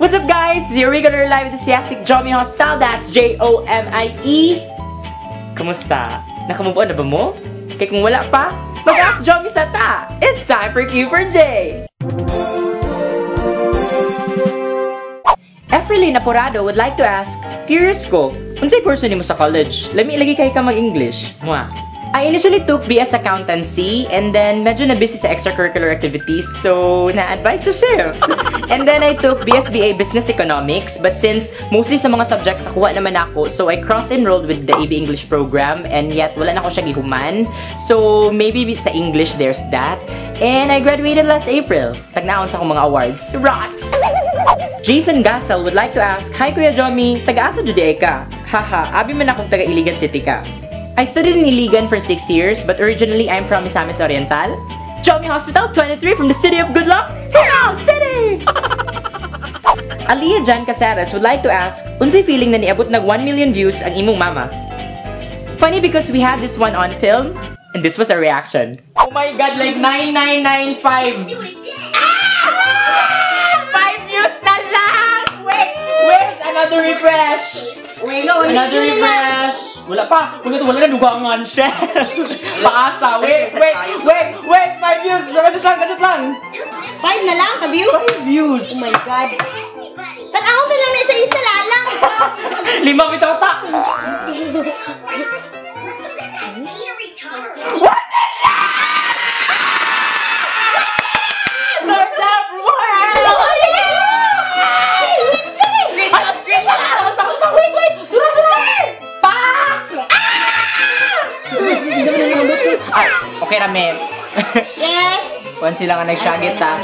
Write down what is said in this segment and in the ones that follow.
What's up, guys? It's your regular live enthusiastic Jomie Hospital. That's Jomie. Kumusta? Nakamove on na ba mo? Kaya kung wala pa, mag-ask Jomie sa ta! It's time for Q4J! Efrelyn Apurado would like to ask, curious ko, unsay kurso nimo sa college? Lami lagi kay ka mag-English. Mua. I initially took BS Accountancy and then medyo na busy sa extracurricular activities, so na-advise to shift. And then I took BSBA Business Economics, but since mostly sa mga subjects nakuha naman ako, so I cross-enrolled with the AB English program and yet wala na ako siya gihuman. So maybe sa English there's that. And I graduated last April. Tagnaon sa akong mga awards. Rocks! Jason Gassel would like to ask, "Hi Kuya Jomie, taga-asa jud diay ka? Haha, abi man akong taga Iligan City ka." I studied in Iligan for 6 years, but originally I'm from Misamis Oriental. Jomie Hospital, 23, from the city of good luck, Hello City! Aliyah Jan Caceres would like to ask, unsay feeling na niabot nag 1 million views ang imong mama? Funny because we had this one on film, and this was our reaction. Oh my God, like 9995! Ah! 5 views na lang! Wait, wait, another refresh! Wait, no, Another refresh! Wala pa! Wala, wala na dugangan siya! Paasa! Wait, wait, wait, wait! 5 views! Gadget lang, gadget lang! 5 na lang, ka-view? 5 views! Oh my God! Tan-aw na lang na isa-isa lalang! 5 bitaw ta! What the Ay, okay na, ma'am. Yes! Kuhan sila nga nagsyagit, ha?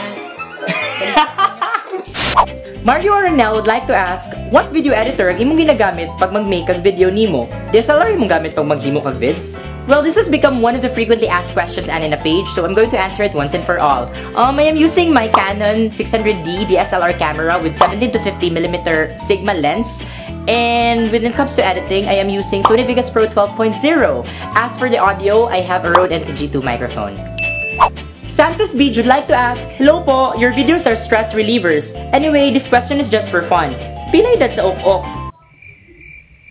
Mario Aranel would like to ask, what video editor ang imong ginagamit pag mag-make ang video nimo? DSLR imong gamit pag maghimo kag vids? Well, this has become one of the frequently asked questions and in a page, so I'm going to answer it once and for all. I am using my Canon 600D DSLR camera with 17 to 50mm Sigma lens. And when it comes to editing, I am using Sony Vegas Pro 12.0. As for the audio, I have a Rode NTG2 microphone. Santos Beach would like to ask, "Hello po, your videos are stress relievers. Anyway, this question is just for fun. Pilay dat sa ok-ok?"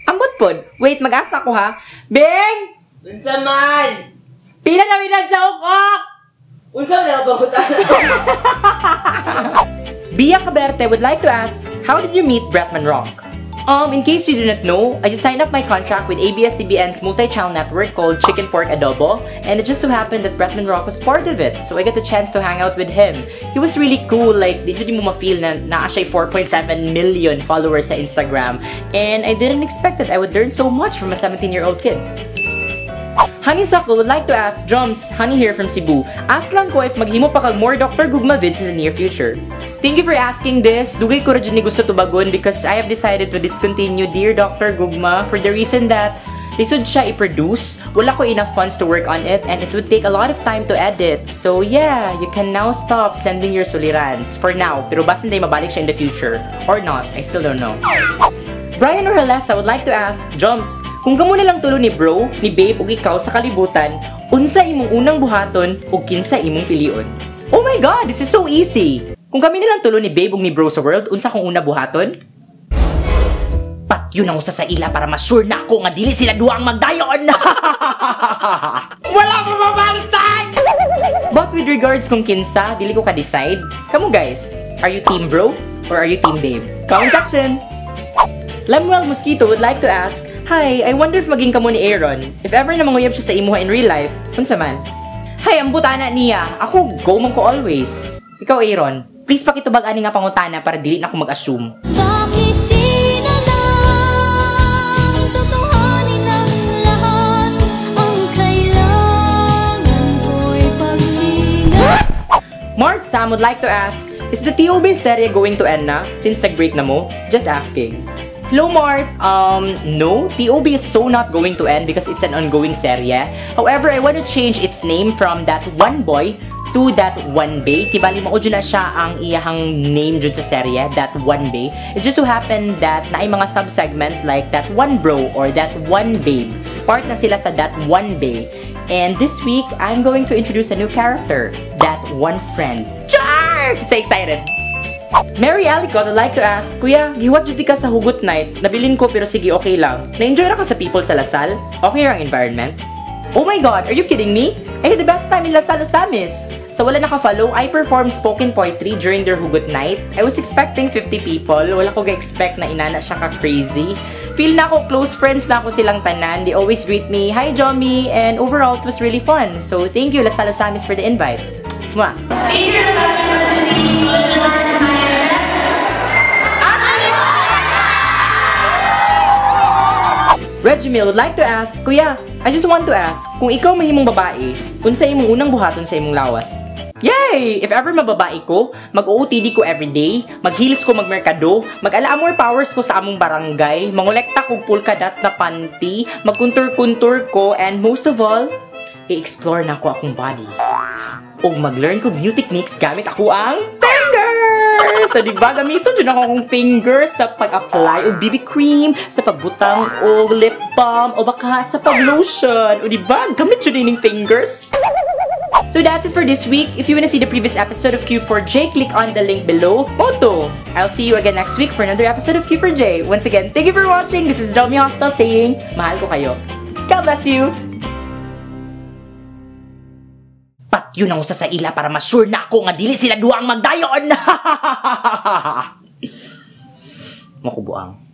Ambot pod. Wait, mag-asa ko ha. Beng! Unsa man? Pila na edad sa ok-ok? Unsa man ang pangutana? Bia Caberte would like to ask, "How did you meet Bretman Rock?" In case you do not know, I just signed up my contract with ABS-CBN's multi-channel network called Chicken Pork Adobo, and it just so happened that Bretman Rock was part of it, so I got the chance to hang out with him. He was really cool, like, di jud mo ma-feel na naa siya 4.7 million followers sa Instagram, and I didn't expect that I would learn so much from a 17-year-old kid. Honeysuckle would like to ask, "Drums, Honey here from Cebu. Ask lang ko if maghimo pa kag more Dr. Gugma vids in the near future." Thank you for asking this. Dugay ko ra jud ni gusto tubagon because I have decided to discontinue Dear Dr. Gugma for the reason that lisod siya i-produce, wala ko enough funds to work on it, and it would take a lot of time to edit. So yeah, you can now stop sending your sulirans for now. Pero basin day mabalik siya in the future. Or not, I still don't know. Brian Oralesa would like to ask, "Joms, kung kamo na lang tulo ni bro, ni babe, ug ikaw sa kalibutan, unsa imong unang buhaton ug kinsa imong pilion?" Oh my God, this is so easy! Kung kami na lang tulo ni babe ug ni bro sa world, unsa akong una buhaton? Patyon ang usa sa ila para ma-sure na ako nga dili sila duha ang magdayon! Wala pa mabaliktad! But with regards kung kinsa, dili ko ka-decide. Kamo guys, are you team bro or are you team babe? Comment section! Lemuel Mosquito would like to ask, "Hi, I wonder if maging kamo ni Aaron. If ever na manguyab siya sa imuha in real life, unsa man?" Hi, ang butana niya. Ako, go man ko always. Ikaw, Aaron, please pakitubag ani nga pangutana para dili na ako mag-assume. Bakit di na lang totohanin ang lahat? Ang kailangan ko'y pag-ingat. Mark Sam would like to ask, "Is the TOB serye going to end na since nag-break na mo? Just asking." Hello, Mart! No, TOB is so not going to end because it's an ongoing serye. However, I want to change its name from That One Boy to That One Bay. Kibali mao na siya ang iyahang name jud sa serye, That One Bay. It just so happened that naay mga sub-segment like That One Bro or That One Babe. Part na sila sa That One Bay. And this week, I'm going to introduce a new character, That One Friend. Char! So excited! Mary Alicot would like to ask, "Kuya, gihuwat jud ka sa Hugot Night. Nabilin ko pero sige, okay lang. Na-enjoy ra ka sa people sa La Salle? Okay ang environment?" Oh my God, are you kidding me? I had the best time in La Salle Ozamiz. Sa wala naka-follow, I performed spoken poetry during their Hugot Night. I was expecting 50 people. Wala ko ga-expect na inana siya ka-crazy. Feel nako close friends nako silang tanan. They always greet me, "Hi, Jomi!" And overall, it was really fun. So thank you, La Salle Ozamiz, for the invite. Mwah! Thank you, La Salle University College of Arts and Sciences! Regimil would like to ask, "Kuya, I just want to ask, kung ikaw mahimong babae, unsa imong unang buhaton sa imong lawas?" Yay! If ever mababae ko, mag-OOTD ko everyday, mag-heels ko magmerkado, mag-ala more powers ko sa among barangay, mangolekta kog polka dots na panty, magkuntur-kuntur ko, and most of all, i-explore nako akong body. O mag-learn ko new techniques gamit ako ang fingers! So, di ba, gamiton jud nako akong fingers sa pag-apply og BB cream, sa pagbutang og lip balm, o baka sa pag-lotion. O di ba, gamit jud ining fingers. So that's it for this week. If you wanna see the previous episode of Q4J, click on the link below. Moto! I'll see you again next week for another episode of Q4J. Once again, thank you for watching. This is Jomi Hostel saying, mahal ko kayo. God bless you! Patyo na usa sa ila para ma-sure na ako nga dili sila duha ang magdayon! Makubuang.